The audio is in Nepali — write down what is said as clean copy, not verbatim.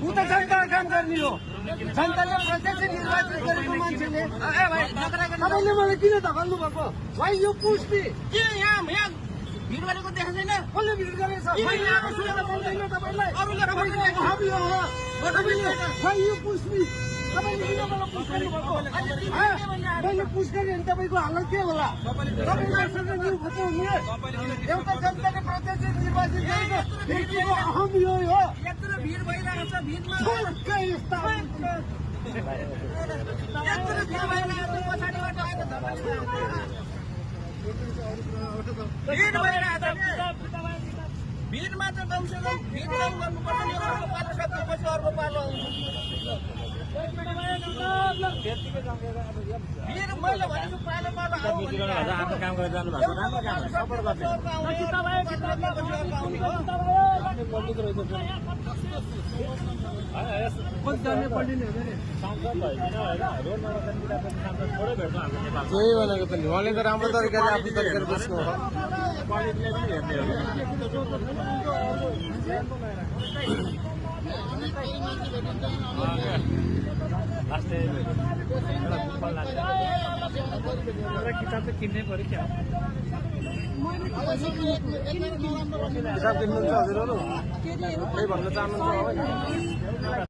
ऊ त जनताको काम गर्ने हो। जनताले प्रत्यक्ष निर्वाचित गरेको मान्छेले तपाईँले मलाई किन धकाल्नु भएको भाइ? यो पुष्टि किन यहाँ भिड गरेको देखाएको छैन? कसले भिड गरेको छ? बोल्दैन तपाईँलाई। भाइ यो पुष्टि तपाईँले किन मलाई पुस गर्नुभएको? मैले पुस गरेँ भने तपाईँको हालत के होला? एउटा जनताले प्रत्यक्ष निर्वाचित गरेको व्यक्तिको अहम यो हो। यत्रो भिड भइरहेको छ, भिडमा यस्ता यत्रो भिड भइरहेको छ, पछाडिबाट आएको भिड भइरहेको छ। भिड मात्र कमसेकम भिड कम गर्नुपर्छ नि। अर्को पालो सकेपछि अर्को पालो आउँछ। भिड मैले भनेको पालो पालो आऊ आफ्नो काम गरेर जानु भएको राम्रो काम हो, सपोर्ट गर्छु। त्यही भनेको त नि, उहाँले त राम्रो तरिकाले आफ्नो तरिकाले बस्नु हो। किताब त किन्नै पऱ्यो क्या? किताब किन्नुहुन्छ हजुरहरू? केही भन्न चाहनुहुन्छ?